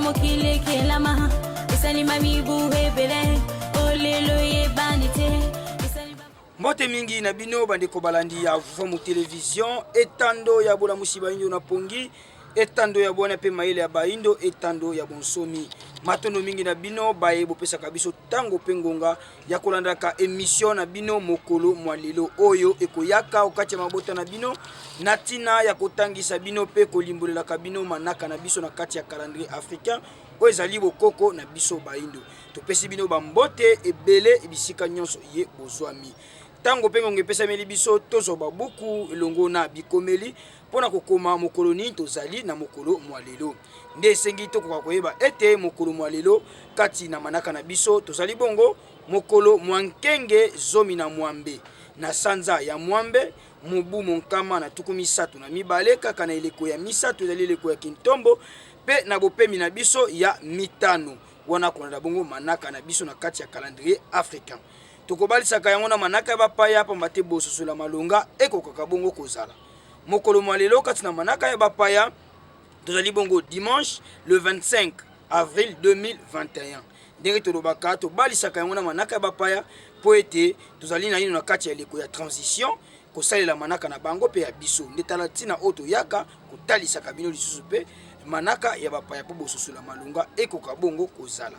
mokili ekelama esalima mibu ebele olelo eyebani te. Mbote mingi na bino bandeko balandi ya Vuvamu Television, etando ya bolamusi baindo na pongi, etando ya bwana mpe mayele ya baindo, etando ya bonsomi. Matondo mingi na bino baye bopesaka biso ntango mpe ngonga ya kolandaka emission na bino mokolo mwa lelo oyo ekoyaka okati ya mabota na bino na ntina ya kotangisa bino mpe kolimbolelaka bino manaka na biso na kati ya calendrier africain oyo ezali bokoko na biso baindo. Topesi bino bambote ebele bisika nyonso ye bozwami. Ntango mpe ngonga epesameli biso tozwa babuku elongo na bikomeli mpo na kokoma mokolo nini tozali na mokolo mwa lelo. Nde esengi tokoka koyeba ete mokolo mwa lelo kati na manaka na biso tozali bongo mokolo mwa nkenge 18 na sanza ya mwambe mobu monkama na 32 kaka na eleko ya misato ezali eleko ya kintombo mpe na bopemi na biso ya mitano wana kolanda bongo manaka na biso na kati ya calendrier africain. Tokobalisaka yango na manaka ya bapaya pamba te bososola malonga ekokaka bongo kozala. Mokolo mwa lelo kati na manaka ya bapaya tozali bongo dimanche le 25 avril 2021. Ndenge tolobaka tobalisaka yango na manaka ya bapaya mpo ete tozali naino na kati ya eleko ya transition kosalela manaka na bango mpe ya biso. Nde tala ntina oyo toyaka kotalisaka bino lisusu mpe manaka ya bapaya mpo bososola malonga ekoka bongo kozala.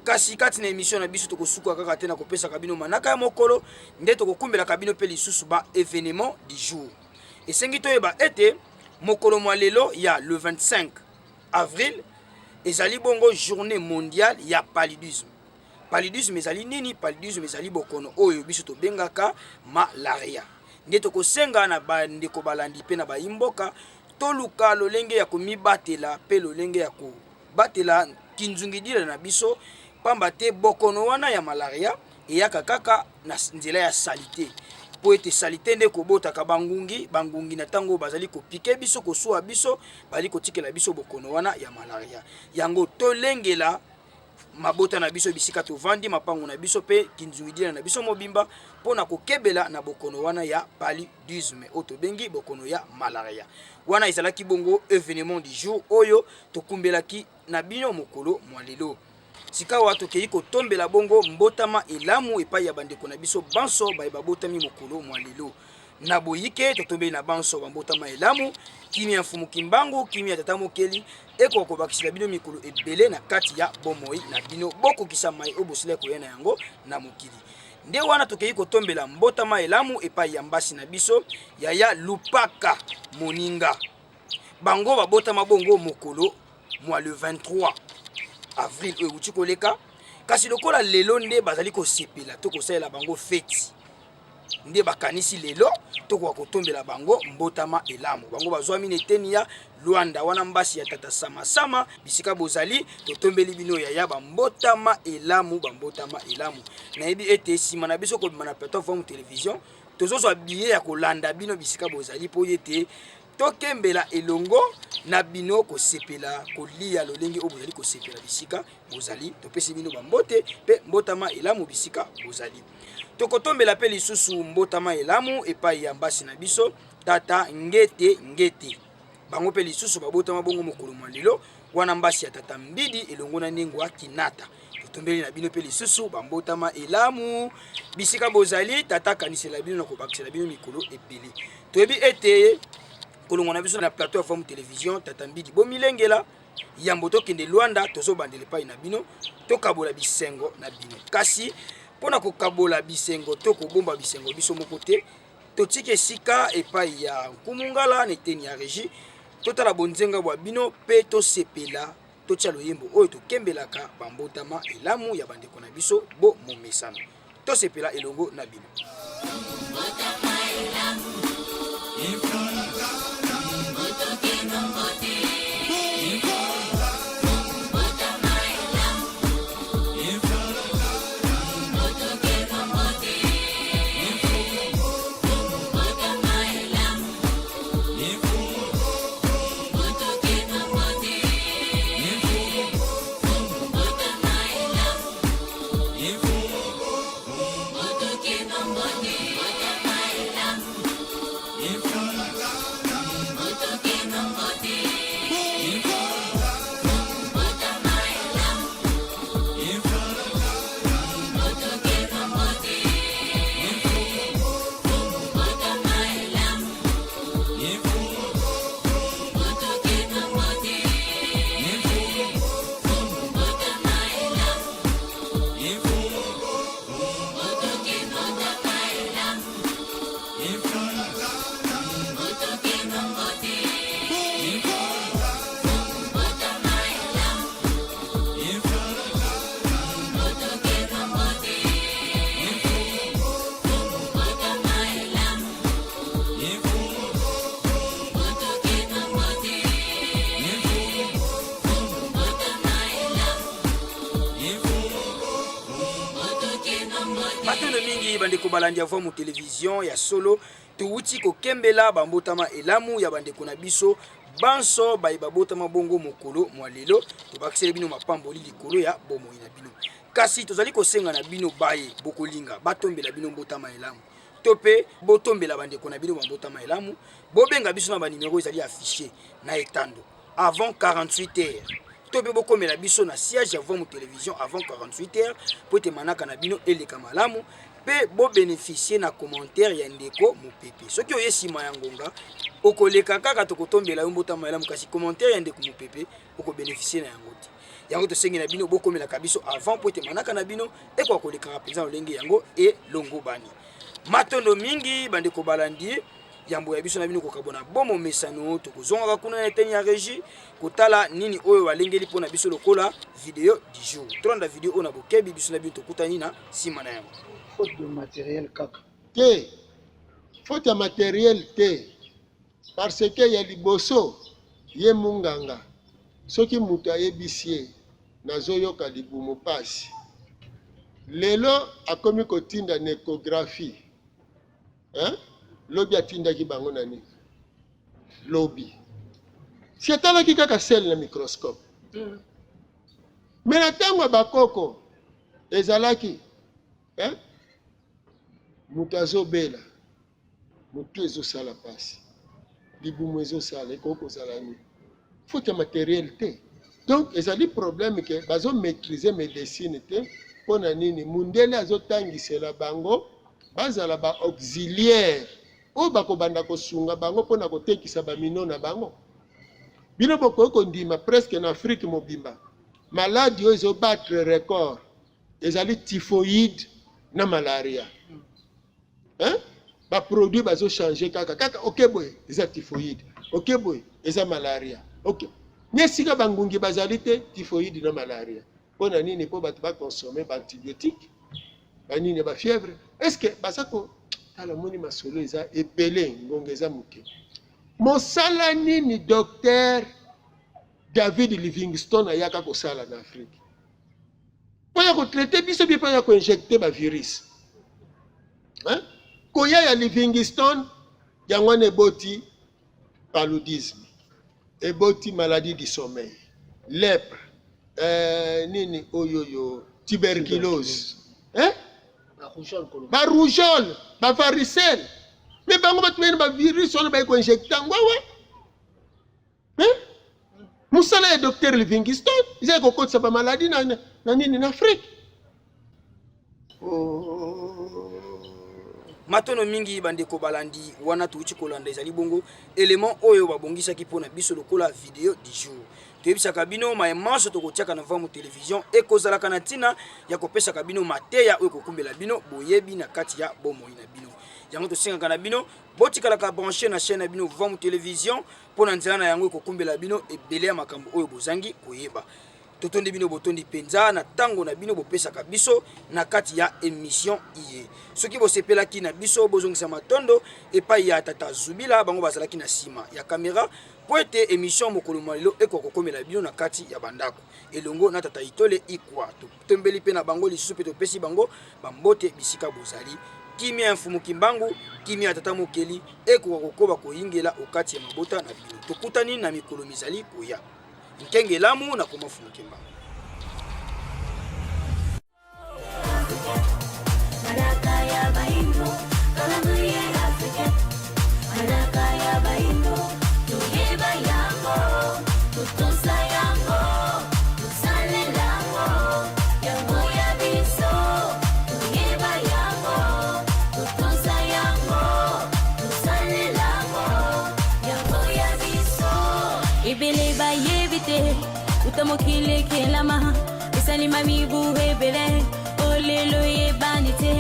Kasi kati na emission na biso tokosuka kaka te na kopesaka bino manaka ya mokolo, nde tokokumbelaka bino mpe lisusu ba evenement du jour. Esengi toyeba ete mokolo mwa lelo ya le 25 avril ezali bongo journée mondiale ya paludisme. Paludisme ezali nini? Paludisme ezali bokono oyo biso tobengaka malaria. Nde tokosenga na bandeko balandi mpe na bayimboka toluka lolenge ya komibatela mpe lolenge ya kobatela kinzungidila na biso, pamba te bokono wana ya malaria eyaka kaka na nzela ya salite, mpo ete salite nde kobotaka bangungi. Bangungi na ntango bazali kopike biso, kosuwa biso, bazali kotikela biso bokono wana ya malaria. Yango tolengela mabota na biso bisika tovandi, mapango na biso mpe kinzungidila na biso mobimba mpo na kokebela na bokono wana ya paludisme oyo tobengi bokono ya malaria. Wana ezalaki bongo evenement du jour oyo tokumbelaki na bino mokolo mwa lelo. Sikawa tokei kotombela bongo mbotama elamu epai ya bandeko na biso banso baye babotami mokolo mwa lelo. Na boyike totombeli na banso bambotama elamu, kimia ya Mfumu Kimbangu, kimia ya Tata Mokeli ekoka kobakisela bino mikolo ebele na kati ya bomoi na bino, bokokisa mai oyo bosilaki koya na yango na mokili. Nde wana tokei kotombela mbotama elamu epai ya mbasi na biso yaya Lupaka Moninga. Bango babotama bongo mokolo mwa le 23 avril oyo ewuti koleka, kasi lokola lelo nde bazali kosepela to kosalela bango feti, nde bakanisi lelo tokoka kotombela bango mbotama elamu. Bango bazwami na eteni ya Luanda, wana mbasi ya tata Samasama. Bisika bozali, totombeli bino yaya bambotama elamu, bambotama elamu. Nayebi ete nsima na biso kobima na plateau Vuvamu Television, tozozwa billet ya kolanda bino bisika bozali, mpo ete tokembela elongo na bino kosepela kolia lolenge oyo bozali kosepela bisika bozali. Topesi bino bambote mpe mbotama elamu bisika bozali. Tokotombela mpe lisusu mbotama elamu epai ya mbasi na biso tata Ngete Ngete. Bango mpe lisusu babotama bongo mokolo mwa lelo wana mbasi ya tata Mbidi elongo na Nengwa Kinata. Totombeli na bino mpe lisusu bambotama elamu bisika bozali. Tata akanisela bino na kobakisela bino mikolo ebele. Toyebi ete kolongwa na biso na plateau ya Vuvamu Television, tata Mbidi bomilengela yambo tokende Luanda, tozobandela epai na bino tokabola bisengo na bino. Kasi mpo na kokabola bisengo to kobomba bisengo biso moko te, totiki esika epai ya Nkumu Ngala na eteni ya regie, totala bonzenga bwa bino mpe tosepela, totia loyembo oyo tokembelaka bambotama elamu ya bandeko na biso bo momesano. Tosepela elongo na bino. Matondo mingi bandeko balandi ya Vuamu Television ya solo. Towuti kokembela bambotama elamu ya bandeko na biso banso baye babotama bongo mokolo mwa lelo. Tobakiseli bino mapamboli likolo ya bomoi na bino. Kasi tozali kosenga na bino baye bokolinga batombela bino mbotama elamu to mpe botombela bandeko na bino bambotama elamu, bobenga biso na banimero ezali affiche na etando avant 48 heures to mpe bokomela biso na siège ya Vuamu Television avant 48 heures mpo ete manaka na bino eleka malamu mpe bobeneficie na commentaire ya ndeko Mopepe. Soki oye nsima ya ngonga okoleka kaka, tokotombela yo mbotama elamu, kasi commentaire ya ndeko Mopepe okobeneficie na yango te. Yango tosengi na bino bokomelaka biso avant mpo ete manaka na bino ekoka kolekaka mpenza lolenge yango elongobani. Matondo mingi bandeko balandi yambo ya biso na bino kokabona bomo mesano. Tokozongaka kuna na eteni ya régie kotala nini oyo balengeli mpo na biso lokola video du jour. Tolanda video oyo na bokebi, biso na bino tokutani na nsima na yango. Faute de matériel kaka. Te, faute ya matériel te, parce que ya liboso ye munganga soki moto ayebisi ye nazoyoka libumu pasi, lelo akomi kotinda na échographie, hein? Lobi atindaki bango na nini? Lobi si atalaki kaka sele na microscope. Me na ntango ya bakoko ezalaki, hein? Moto azobela, motu ezosala pasi, libumu ezosala, ekoki kozala nini? Faute ya matériel te. Donc ezali problème ke bazomaîtrise médecine te. Mpo na nini? Mundele azotangisela bango bazala ba auxiliaire oyo bakobanda kosunga bango mpona kotekisa bamino na bango. Bino bokoki kondima, presque na Afrique mobimba, maladi oyo ezobattre record ezali typhoïde na malaria, hein? Baproduit bazochange kaka kaka. Oke boye eza typhoïde, oke boye eza malaria, oke ni esika bangungi bazali te, typhoïde na malaria. Mpo na nini? Mpo bato bakonsome baantibiotique, banini, bafièvre. Est ce que baza ko tala? Moni masolo eza ebele, ngonga eza moke. Mosala nini docteur David Livingstone ayaka kosala na Afrique? Mpo ya kotraite biso bie, mpo ya koinjecte bavirus, hein? Koya ya Livingstone yango wana eboti paludisme, eboti maladie du sommeil, lèpre, nini oyoyo, tuberculose, hein? Barougeole, bavaricelle. Me bango bato bayini bavirus wana, baye koinjecte yango awa, hein? Mosala ya docteur Livingstone eza ya kokotisa bamaladi na nini na Afrique. Oh. Matono mingi bandeko balandi. Wana touti kolanda ezali bongo élément oyo babongisaki mpona biso lokola video du jour. Toyebisaka bino maye manso tokotiaka na Vuamu Television ekozalaka na ntina ya kopesaka bino mateya oyo ekokumbela bino boyebi na kati ya bomoi na bino. Yango tosengaka na bino botikalaka branche na chaîne na bino Vuamu Television, mpo na nzela na yango ekokumbela bino ebele ya makambo oyo bozangi koyeba. Totondi bino botondi mpenza na ntango na bino bopesaka biso na kati ya emission iye. Soki bosepelaki na biso, bozongisa matondo epai ya tata Zubila, bango bazalaki na nsima ya kamera mpo ete emission mokolo mwa lelo ekoka kokomela bino na kati ya bandako, elongo na tata Itole Ikwa. Totombeli mpe na bango lisusu mpe topesi bango bambote bisika bozali. Kimia ya Mfumu Kimbangu, kimia ya tata Mokeli ekoka kokoba koyingela okati ya mabota na bino. Tokutani na mikolo mizali koya. Nkenge elamu na koma Mfumu Kimbangu. Manaka ya baindo, calendrier africain. Manaka ya baindo, toyeba yango, totosa yango, tosalela yango, yango ya biso. Toyeba yango, totosa yango, tosalela yango, yango ya biso. Ebele bayebi te uta mokili ekelama, esalima mibu ebele, olelo eyebani te.